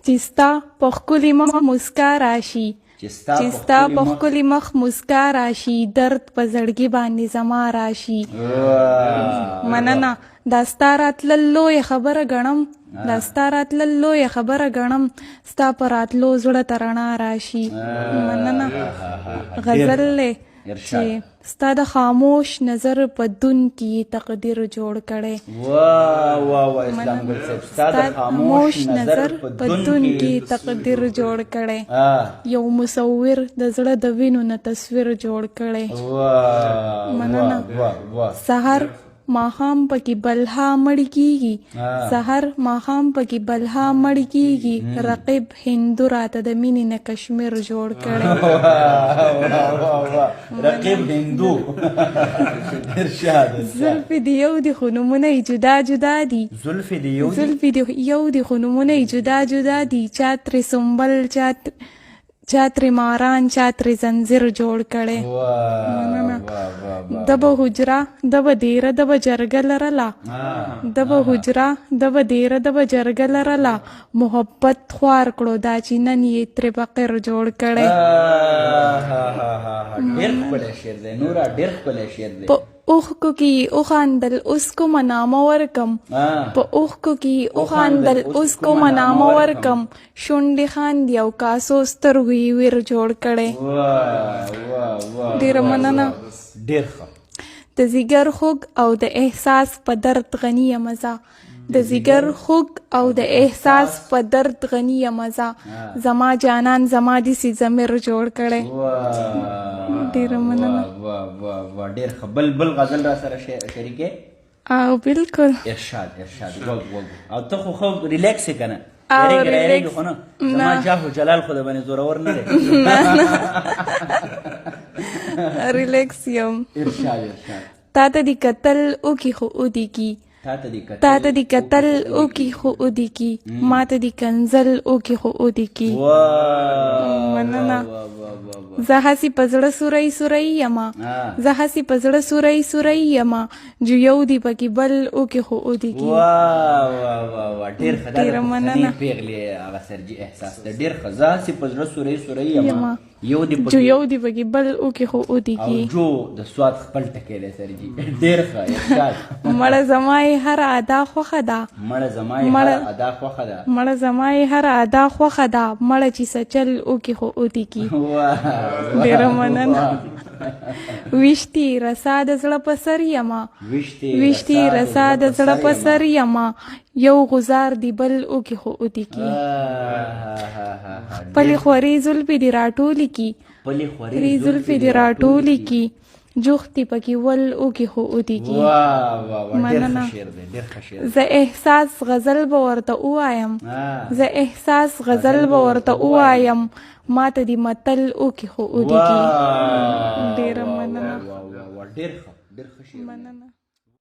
چې ستا په ښکلي مخ موسکا راشي، چې چې ستا په ښکلي مخ موسکا راشي، درد په زړګي باندې زما راشي. مننه. دا ستا راتلل لویه خبره ګڼم، دا ستا راتلل لویه خبره ګڼم، ستا په راتلو زړه ته رڼا راشي. مننه. غزل دی چې ستا د خاموش نظر په دون کې تقدیر جوړ کړی. وا وا وا، اسلام ګل صاحب، ستا د خاموش نظر په دون کې تقدیر جوړ کړی، یو مصور د زړه د وینو نه تصویر جوړ کړی. مننه. سحر ماښام پکې بلها مړ کیږي، سحر ماښام پکې بلها مړ کیږي، رقیب هندو راته د مینې نه کشمیر جوړ کړی. رقیب هندو. ارشاد. زلفې دې یو دي خو نومونه یې جدا جدا دي، زلفې دې یو، زلفې دې یو دي خو نومونه یې جدا جدا دي، چا ترې سنبل، چا ترې ماران، چا ترې زنځیر جوړ کړی. مننه. د به حجره د به دیره د به جرګه لرله، د به حجره د به دیره د به جرګه لرله، محبت خوار کړو دا چې نن یې ترې فقیر جوړ کړی. ډېر ښکلی شعر دی نورا، ډېر ښکلی شعر دی. په اوښکو کې یې وخاندل اوس کومه نامه ورکم، په اوښکو کې یې وخاندل اوس کومه نامه ورکم، شونډې خاندي او کاسو سترګو یې ویر جوړ کړی. ډېره مننه. ډېر ښه. د ځیګر خوږ او د احساس په درد غني یمه زه، د ځیګر خوږ او د احساس په درد غني یمه زه، زما جانان زما داسې ضمیر جوړ کړی. ډېره مننه. واه واه واه، ډېر ښه. بل بل غزل را سره شریکې؟ او بالکل. ارشاد ارشاد. وګ وګ، او ته خو ښه ریلیکس یې که نه؟ یریږي یریږي خو نه؟ زما جاه و جلال خو د باندې زورور نه دی. ریلیکس یم. ارشاد ارشاد. تا ته دې کتل وکي خو ودې کی، تا ته دې کتل وکي خو ودې کی، ما ته دې کنځل وکي خو ودې کی. مننه. زه هسې په زړه سوری سوری یمه، زه هسې په زړه سوری سوری یمه، جو یو دی پکې بل وکي خو ودې کی. واه واه واه واه، ډېر ښه. دا د پښتنې پېغلې هغه سرجي احساس دی. ډېر ښه. زه هسې په زړه سوری سوری یمه، یو دی جو یو دی پکې بل وکي خو ودې کی. او جو د سواد خپل ټکی دی سرجي. ډېر ښه. ارشاد. مړه زما یې هره ادا خوښه ده، مړه زما یې هره ادا خوښه ده، مړه زما یې هره ادا خوښه ده، مړه چې سچل وکي خو ودې کی. ډېره مننه. ویشتي رسا د زړه په سر یمه، ویشتي رسا د زړه په سر یمه، یو غزار دی بل وکي خو ودې کی. پلي خورې زلفې دې راټولې کی، پلي زلفې دې راټولې کی، جوختي پکې ول وکي خو ودې کی. مننه. زه احساس غزل به ورته ووایم، زه احساس غزل به ورته ووایم، ما ته دې متل وکي خو ودې کی. ډېره مننه. ډېر ښه، ډېر ښه شعر. مننه.